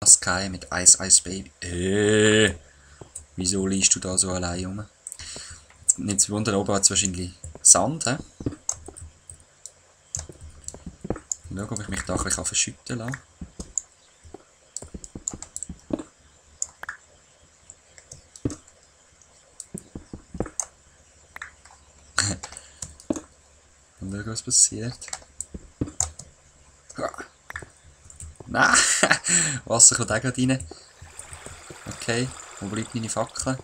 Sky mit Ice Ice Baby. Wieso liegst du da so allein rum? Nicht zu wundern, oben hat es wahrscheinlich Sand. He? Schau, ob ich mich da ein bisschen verschütten lassen kann. Und schau, was passiert. Nein! Wasser kommt auch gerade rein. Okay, wo bleibt meine Fackel?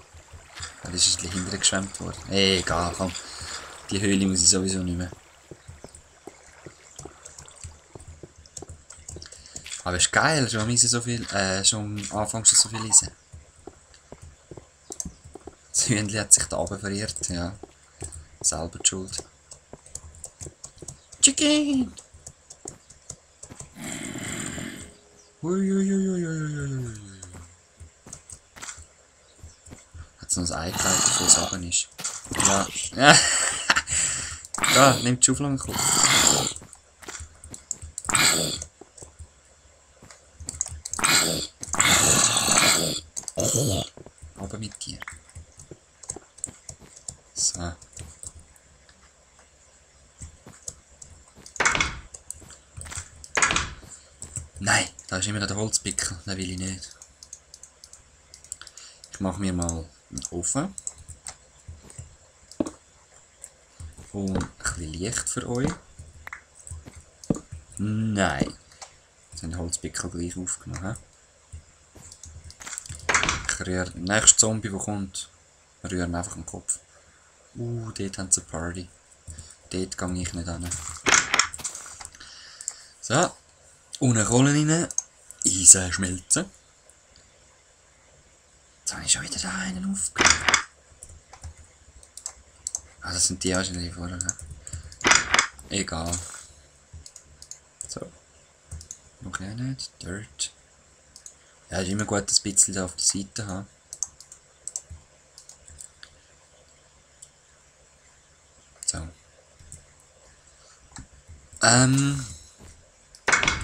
Ja, das ist ein bisschen hinterher geschwemmt worden. Egal, komm. Die Höhle muss ich sowieso nicht mehr. Aber es ist geil, schon am Anfang schon so viel lesen. Das Hühnchen hat sich da oben verirrt, ja. Selber die Schuld. Chicken! Uiuiuiuiuiui. Hat es noch ein Ei gelegt, bevor es runter ist? Ja. Ja, nimm die Schaufel und guck. Aber mit dir. So. Nein, da ist immer noch der Holzpickel, den will ich nicht. Ich mache mir mal einen Ofen. Und ein bisschen Licht für euch. Nein. Jetzt haben die Holzpickel gleich aufgenommen. Ich rühre den nächsten Zombie, der kommt, rühren einfach den Kopf. Dort haben sie eine Party. Dort gehe ich nicht hin. So. Ohne Kohlen rein. Eisen schmelzen. Jetzt habe ich schon wieder da einen aufgenommen. Ah, das sind die auch schon die vorher. Egal. So. Noch ein nicht. Dirt. Ja, ist immer gut, ein bisschen da auf der Seite haben. So.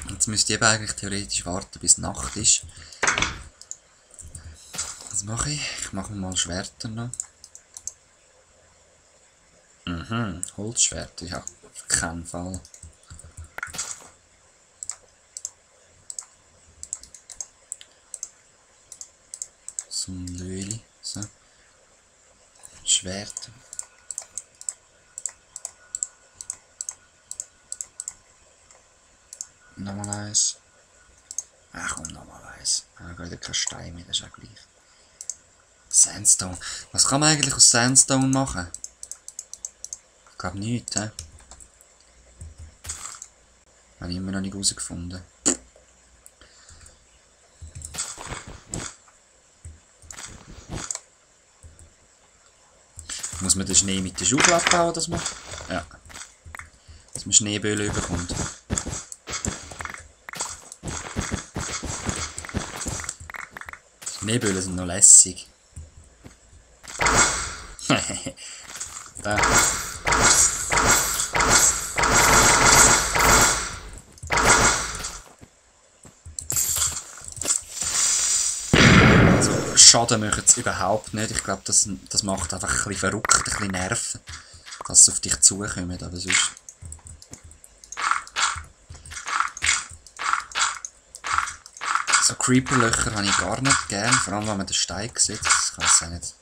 Jetzt müsst ihr eben eigentlich theoretisch warten, bis Nacht ist. Was mache ich? Ich mache mal Schwerter noch. Holzschwerter, ja, auf keinen Fall. So ein Löli, so. Schwerter. Nochmal eins. Ach komm, nochmal eins. Ah, geht kein Stein mehr, das ist auch gleich. Sandstone. Was kann man eigentlich aus Sandstone machen? Ich glaube nichts, hä? Habe ich immer noch nicht herausgefunden. Muss man den Schnee mit der Schaufel abbauen, dass man... Ja. Dass man Schneeböhle überkommt. Schneeböhle sind noch lässig. Da. Also, Schaden machen es überhaupt nicht. Ich glaube, das macht einfach ein bisschen verrückt, ein bisschen Nerven, dass sie auf dich zukommen, aber sonst... So Creeper-Löcher habe ich gar nicht gern, vor allem wenn man den Stein sieht, das kann ich auch nicht.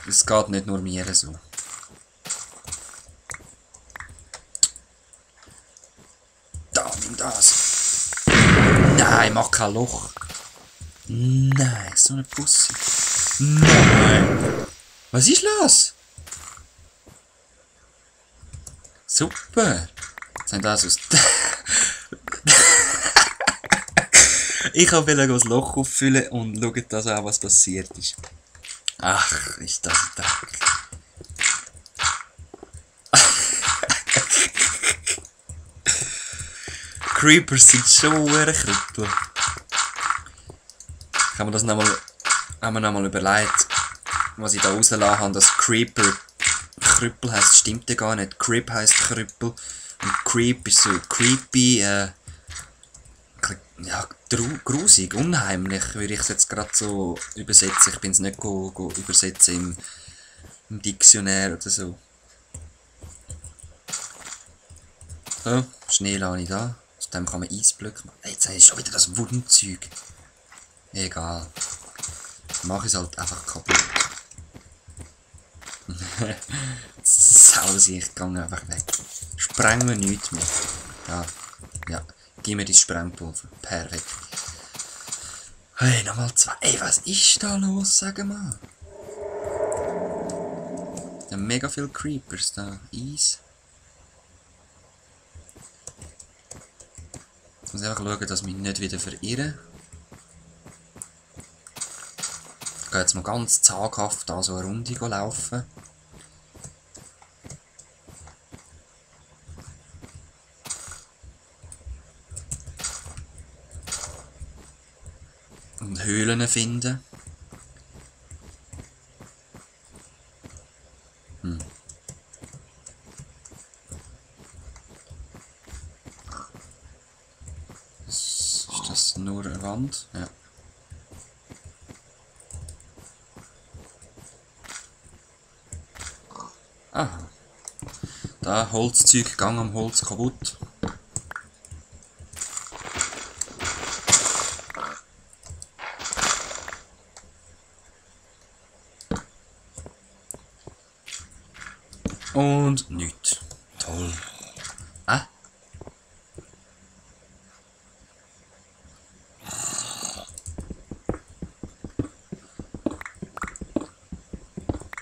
Es geht nicht nur mir so. Da, nimm das. Nein, mach kein Loch. Nein, so eine Pussy. Nein. Was ist los? Super. Jetzt haben das aus... Ich wollte das Loch auffüllen und schauen, dass auch was passiert ist. Ach, ist das ein Dreck. Creepers sind schon Krüppel. Ich habe mir nochmal überlegt, was ich da rausgelassen habe, dass Creeper Krüppel heisst, stimmt ja gar nicht. Creep heisst Krüppel. Und Creep ist so creepy, Ja, grusig, unheimlich, würde ich es jetzt gerade so übersetzen. Ich bin es nicht go übersetzen im Diktionär oder so. So, Schnee lasse ich da. Aus dem kann man Eisblöcke machen. Jetzt ist schon wieder das Wundenzeug. Egal. Mache ich es halt einfach kaputt. Sausi, ich gehe einfach weg. Sprengen wir nichts mehr. Ja, ja. Gib mir das Sprengpulver. Perfekt. Hey, nochmal 2. Ey, was ist da los? Sag mal. Ja, mega viele Creepers da. Eis. Ich muss einfach schauen, dass ich mich nicht wieder verirre. Ich gehe jetzt mal ganz zaghaft da so eine Runde laufen. Und Höhlen finden. Ist das nur eine Wand? Ja. Aha. Da Holzzeug, Gang am Holz kaputt. Und nichts. Toll. Ah?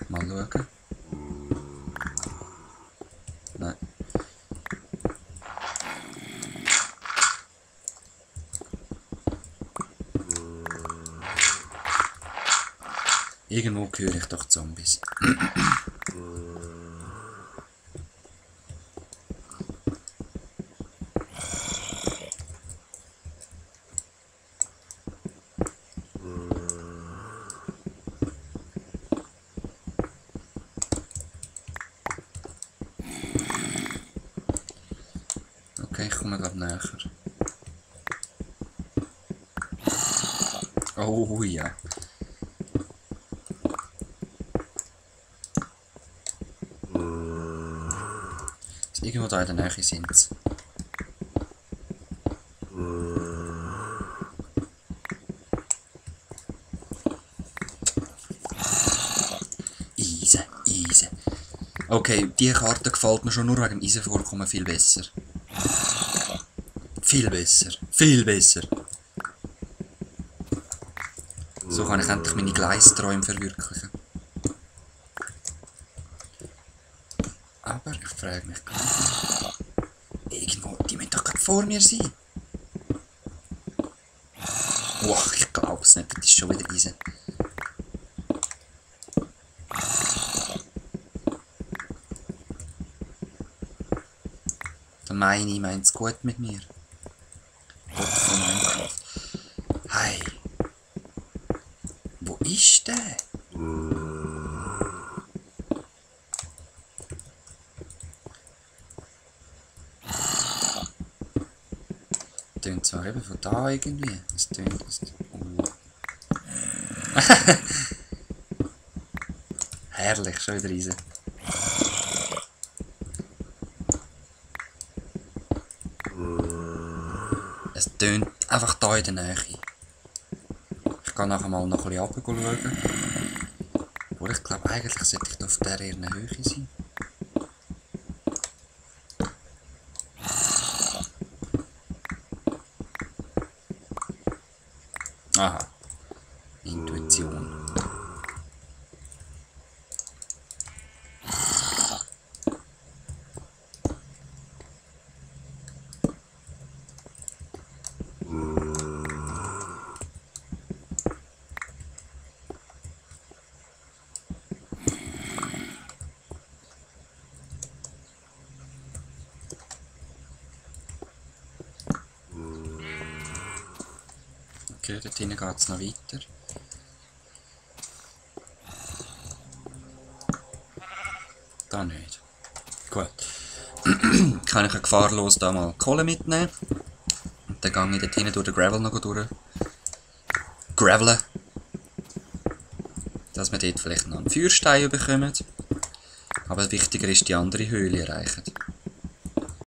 Mal schauen. Nein. Irgendwo höre ich doch Zombies. Okay, ich komme gerade näher. Oh ja. Irgendwo da in der Nähe sind sie. Eisen, Eisen. Okay, diese Karte gefällt mir schon nur wegen dem Eisenvorkommen viel besser. Viel besser, viel besser. So kann ich endlich meine Gleisträume verwirklichen. Aber ich frage mich gerade. Irgendwo, die müssen doch gerade vor mir sein. Wow, ich glaube es nicht, das ist schon wieder Eisen. Der Meini meint es gut mit mir. Gott von Minecraft. Hey. Wo ist der? Tönt zwar eben von da irgendwie. Es tönt. Herrlich, schon wieder Eisen. Es tönt einfach da in der Nähe. Ich kann nachher mal noch ein bisschen runter schauen. Obwohl ich glaube, eigentlich sollte ich da auf der eher Höhe sein. Aha. Intuition. Okay, dort hinten geht es noch weiter. Da nicht. Gut. Kann ich gefahrlos da mal Kohle mitnehmen. Und Dann gehe ich dort hinten durch den Gravel noch durch. Gravelen. Dass wir dort vielleicht noch einen Feuerstein bekommen. Aber wichtiger ist, die andere Höhle erreichen.